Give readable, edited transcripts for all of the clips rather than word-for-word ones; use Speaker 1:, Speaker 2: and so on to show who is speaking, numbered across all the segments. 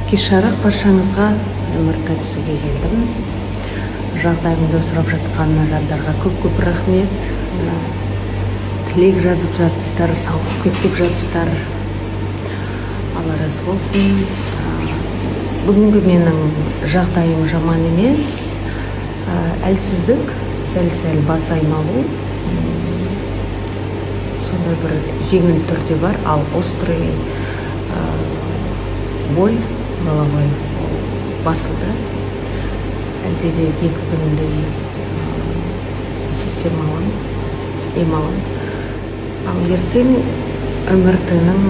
Speaker 1: Кеш жарық баршаңызға! МРТ түсуге келдім. Жағдайымды сұрап жатқан жандарға көп көп рахмет. Тілек жазып жатсыздар, сауығып кет деп жатсыздар, Алла разы болсын. Бүгінгі менің жағдайым жаман емес. Әлсіздік, сәл сәл бас айналу, сондай бір жеңіл түрде бар. Ал острый боль головой, ол басылды. Әлде де 2 күндей система аламын, ем аламын. Ал ертең МРТ-ның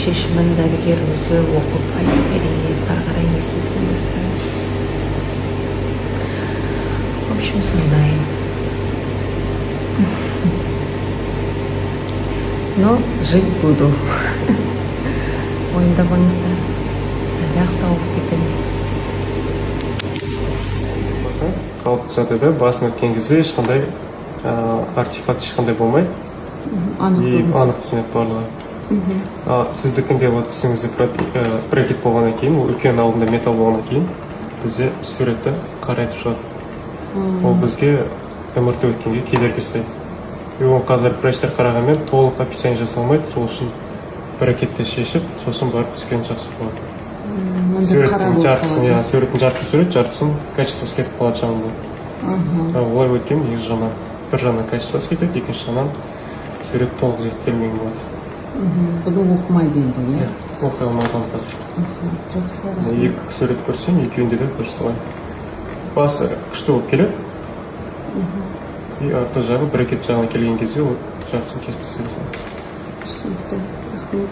Speaker 1: шешімін дәрігер өзі оқып, айтып береді ары қарай не істейтінімізді. В общем, сондай. Но жить буду, уайымдамаңыздар, әлі ақ сауығып кетемін.
Speaker 2: Болса, қалыпты жағдайда басын өткен кезде ешқандай артефакт, ешқандай болмайды и анық түсінеді барлығы. А сіздікінде, вот, тісіңізде брекет болғаннан кейін, ол үлкен, алдында металл болғаннан кейін, бізде суретті қарайтып шығады. Ол бізге МРТ өткенге кедергі жасайды. И ол қазір врачтар қарағанмен, толық описание жасалмайды. Сол үшін брекетті шешіп, сосын барып түскен жақсы болады. Суреттің жартысын, иә, суреттің жартысын, сурет жартысын, качествосы кетіп қалады жағында. А олай өткен негізі жаман: бір жағынан качествосы кетеді, екінші жағынан сурет толық зерттелмеген болады.
Speaker 1: Бұны оқымайды енді, иә?
Speaker 2: Иә, оқи алмайды оны қазір.
Speaker 1: Жақсы.
Speaker 2: Екі сурет көрсем, екеуінде де дұрыс солай, басы күшті болып келеді и арты жағы, брекет жағына келген кезде, ол жартысын кесіп тастайды.
Speaker 1: Түсінікті, рахмет.